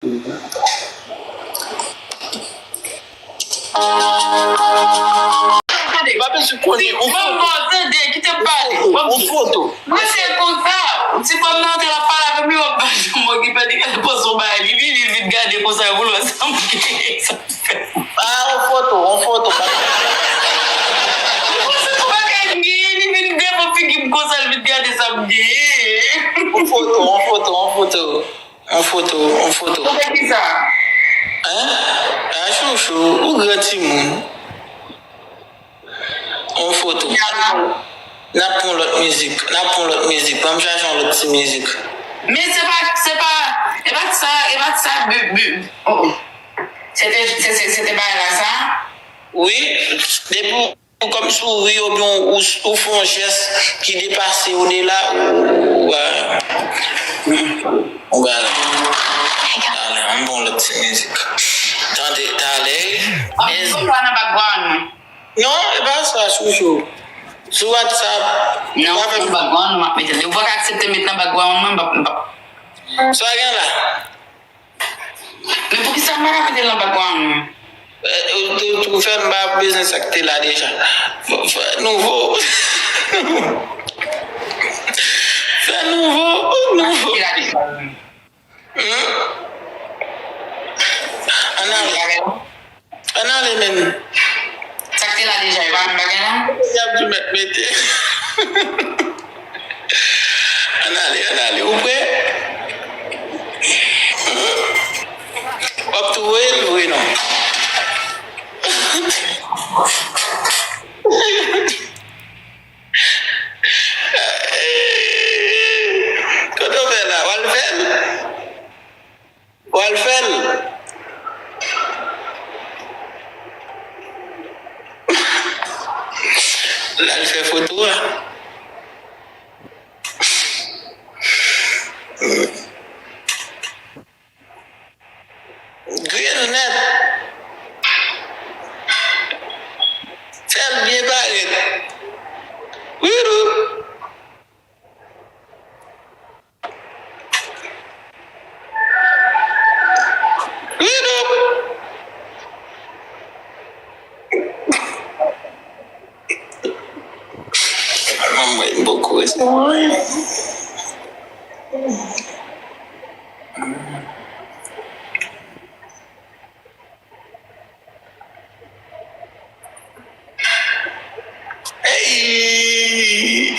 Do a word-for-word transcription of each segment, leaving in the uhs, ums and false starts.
Gade. Pa bezwen konnen, on foto. Bon, bon, tande, kite m pale. On foto. Mwen se konsa, ti fanm nan te la pale avè m, li wè m pa janm okipe, li gade pòz yon bagay, li vini, li vin gade konsa, pou l wè sa m gen, sa m fè. Ah, on foto, on foto. Li panse se bagay m genyen, li vin devan figi m konsa, li vin gade sa m genyen. On foto, on foto, on foto. Yon foto, yon foto. Ou fè kisa? Hein? Ah, chouchou, ou gran timoun. Yon foto. N ap pran lòt mizik, n ap pran lòt mizik. Ban m chache yon lòt ti mizik. Men se pa, se pa, e pa sa, e pa sa, bu, bu. Oh, oh. Se te, se, se, se te bagay la sa? Wi, depi ou Ou kòmsi ou ri oubyen ou, ou, ou fè yon jès ki depase odela ou, ou, ou, ou bagay. Talè, ann bon lòt ti mizik. Tande, talè. Ap fè yon nan background mwen. Non, e pa sa, chouchou. Sou WhatsApp, non, pa fè nan background mwen, m ap mete l. Ou pa ka aksepte met nan background mwen, m p ap, m p ap. Sa gen la? Men poukisa m pa ka mete l nan background mwen? Eh, ou, ou, ou fè m pa bezwen sa k te la deja. Fè, fè nouvo. Fè nouvo, nouvo. Sa k te la deja? Hmm? Ann ale. Ann ale, men. Sa k te la deja, e pa menm bagay la? Y ap di mèt mete. Ann ale, ann ale. Ou prè? W ap tou voye l vre non. Kote w fè la? W al fè l? W al fè l. L al fè foto a. Griye l nèt. Fè l byen parèt. Widou. Widou. Manman, m poko resevwa anyen. Ey!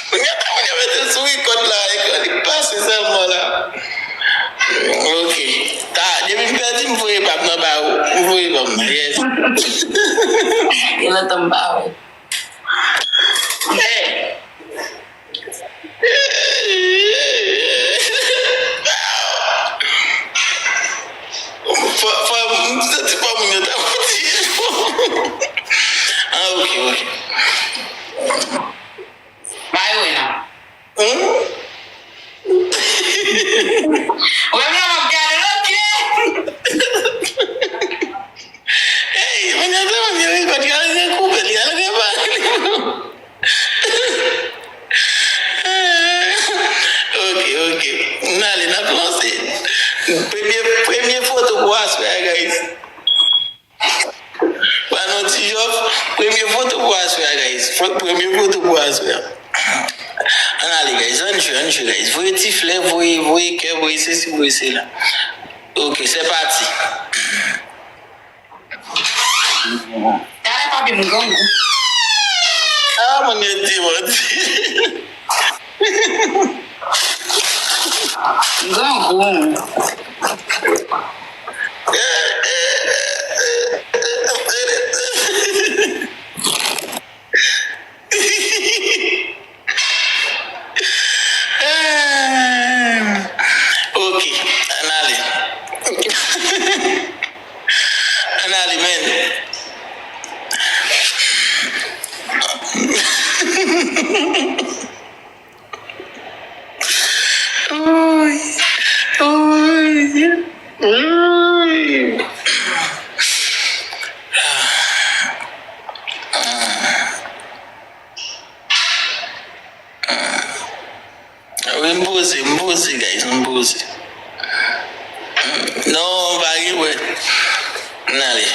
Kounye a, kounye a mete l sou rekòd la, ekran li k pase sèlman la. Ok. Ta, depi m pèdi, m voye pa m nan ba ou. M voye pa m nan, yes. Gen lontan m pa wè. Hey! Fò, fò, m santi fò moun yo ta fouti. Ah, ok, ok. Bay wè non. Hmm? Wè m la, m ap gade l, ok. Hey, mwen ap gade, mwen ap gade, gade, gade, koupe li, al repare li. Ok, ok. N ale, n ap lanse. Premye, premye foto pou aswè a, guys. Pran yon ti jòf. Premye foto pou aswè a, guys. Fo-, premye foto pou aswè a. Ann ale, guys. Ann jwe, ann jwe, guys. Voye ti flè, voye, voye kè, voye sesi, voye sela. Ok, se pati. Talè papi m grangou. Ah, moun yo di manti. M grangou. Oy, oy, oy. Wi, m poze, m poze, guys, m poze. Non, pa gen wè. N ale.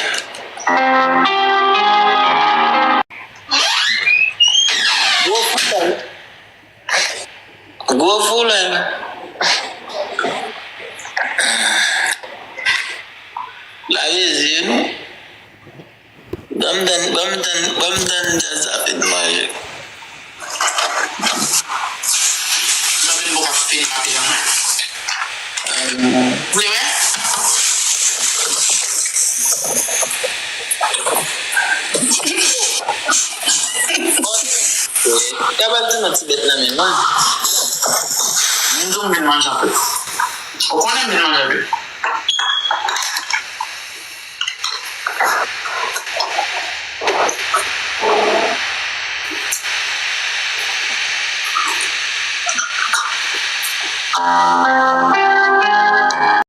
Gwo foulay. Gwo foulay. Lave zye nou. Ban m tann, ban m tann, ban m tann djaz la fin manje. Sa vin bon ap fini maten an. Vle wè? Kapab di nan ti bèt nan menm an. Vin di w vin manje anpil. Ou konnen m vin manje anpil.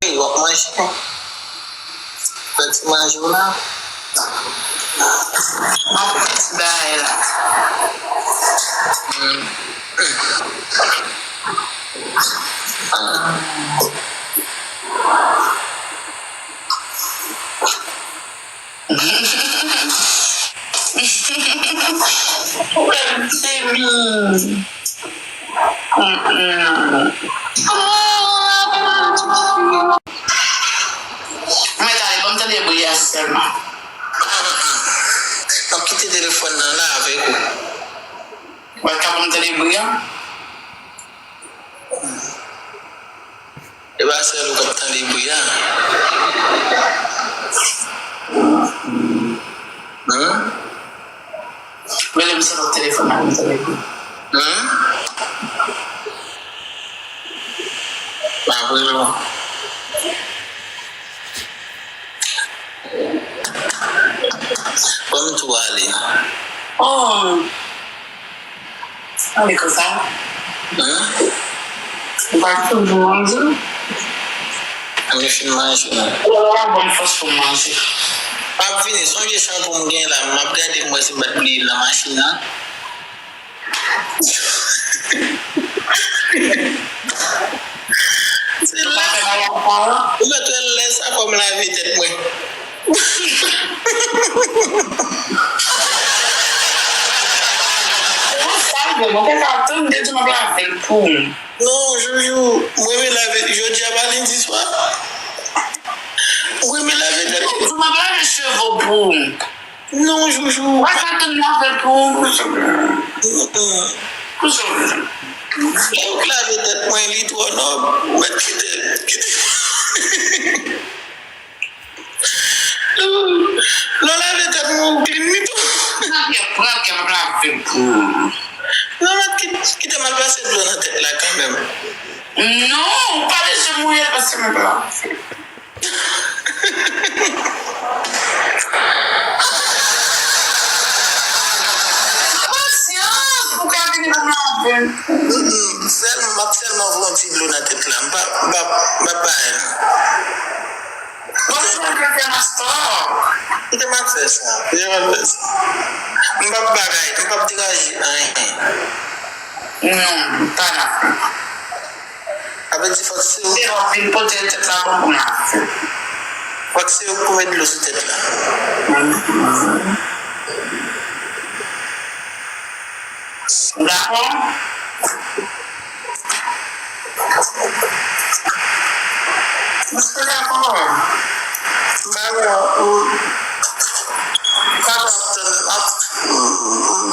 Hey, w ap manje? Fè ti manje w la. M ap fè ti bagay la. Hmm. Mwen tale, ban m tande bri a sèlman. M ap kite telefòn nan la avèk ou. Mwen ka ban m tande bri a? E pa sèl ou k ap tande bri a. Humm. Rele m sou lòt telefòn nan pou m tande bri. Humm. M ap rele w. Ban m tou ale. Oh. Ale konsa. Humm. Ou pa toujou manje? Mwen fin manje, non. Ou pa ban m fòs pou m manje. M ap vini, sonje chanpou m gen la, m ap gade m wè si m pa t bliye l nan machin nan. Se la, ou mèt wè lè sa fò m lave tèt mwen. Ou sal vre, mwen te ka tann de di m ap lave l pou ou. Non, Joujou, mwen renmen lave, jodi a pa lendi swa. Mwen renmen lave tèt mwen. Di m ap lave cheve w pou ou. Non, Joujou. Mwen ka tann lave l pou ou. Mm, mm. Lè ou lave tèt mwen, li twò nòb. Ou mèt kite, kite. Lè w lave tèt mwen, ou clean li tou. Pran kè, pran kè, m ap lave l pou ou. Non, mèt kit-, kite m al pase dlo nan tèt la kanmenm. Non, ou pa bezwen mouye l paske m ap lave l. Pasyans, ou ka vini pou m lave l. Mm, mm, sèl-, m ap sèlman voye yon ti dlo nan tèt la. M pa, m pa, m pa bay non. Bon, se yon kretyen mastò. Kite m ap fè sa. Kite m ap fè sa. M p ap bagay, m p ap deranje anyen. Non, m pa nan. Sa vle di fòk se ou. Se w ap vin pote tèt la ban m pou m lave. Fòk se ou pou met dlo sou tèt la. Mhm. Dakò? Misye dakò. M pa wè, m pa wè ap tann, ap, m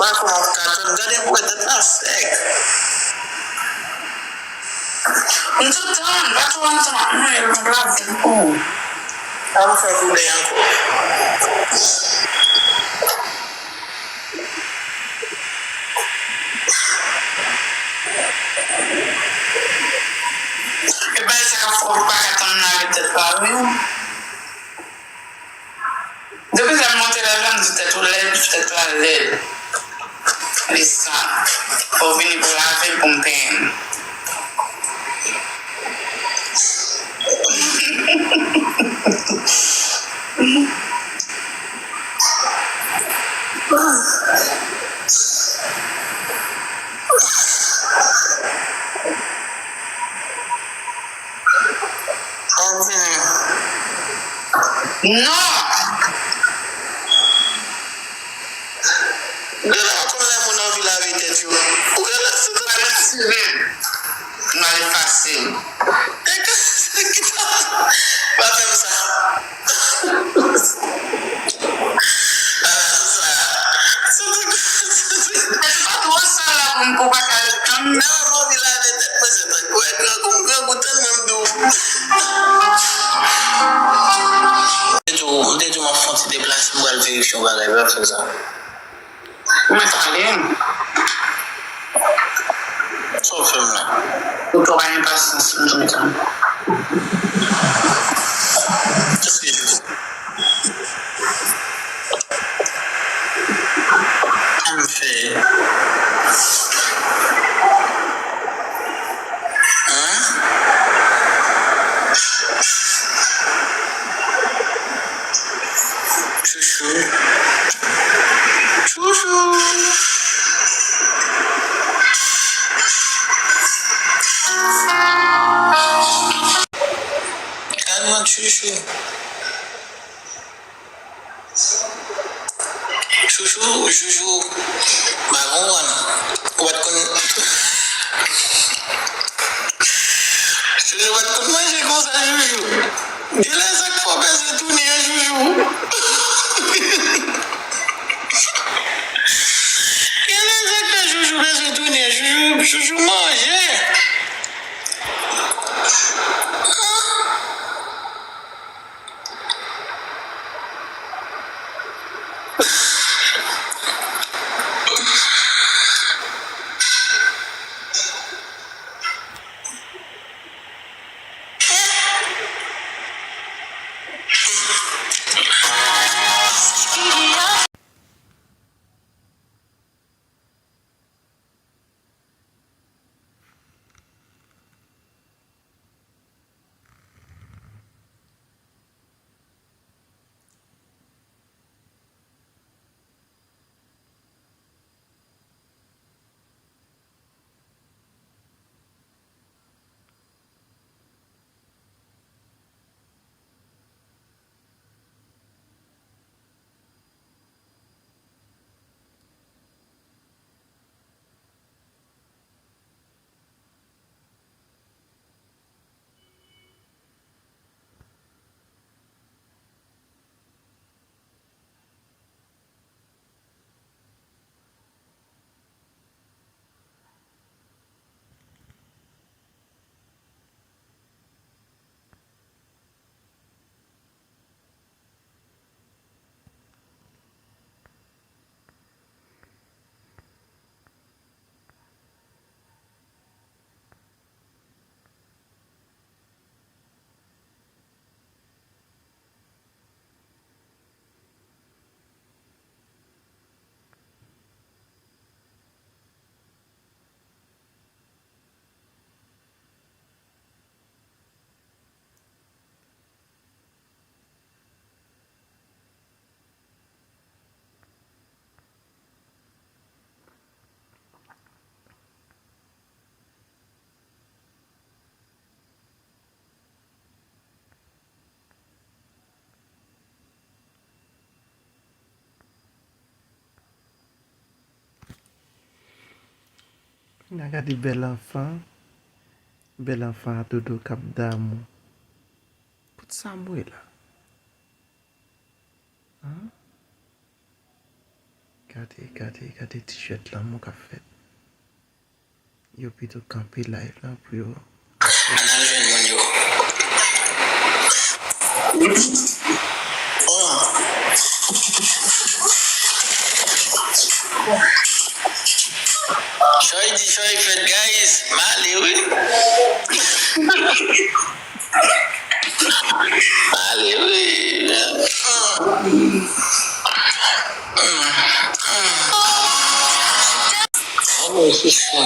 pa wè kòman ap ka tann. Gade pou wè tèt la sèk. M tou tann, pa twò lontan m ap mouye l, m ap lave l pou ou. Sa m fè pou dèyè ankò. E bagay sa k ap fè w pa ka tann lave tèt la, wi. Depi lè m monte lè la, m di tèt ou lèd, tèt la lèd. Li sal. Fò w vini pou lave l pou m penyen l. Non! Genlè w konn lè moun anvi lave tèt yo. Ou genlè sou tèt. Mal efase m. Pa fè m sa. Pa fè m sa. Tèt ou pa twò sal la pou m, pou w pa ka ret tann. Nan, mwen anvi lave tèt mwen, se tankou e grangou, m grangou tann mwen m di w. M te di w, m te di w m ap fè yon ti deplase, m pral verifye yon bagay, pa fè sa. Ou mèt ale. Sa w fè m la? Ou twò bay enpasyans pou m jwenn sa. Kèske sa m fè? Hein? Chouchou. Chouchou. Kalman, chouchou. Chouchou, joujou, m pa konprann. Ou pa t konn. Joujou pa t konn manje konsa, joujou. Genlè sa k fè w bezwen tounen an, joujou. Genlè sa k fè joujou bezwen tounen an, joujou, joujou manje. N a gade bèl anfan, bèl anfan a dodo k ap damou. Pout sa m wè la? An? Gade, gade, gade t-shirt lanmou k ap fèt. Yo pito kanpe live lan pou yo. Ann al jwenn moun yo. Choy di choy fèt, guys. M ale, wi. Ale, wi. Ale, se sa.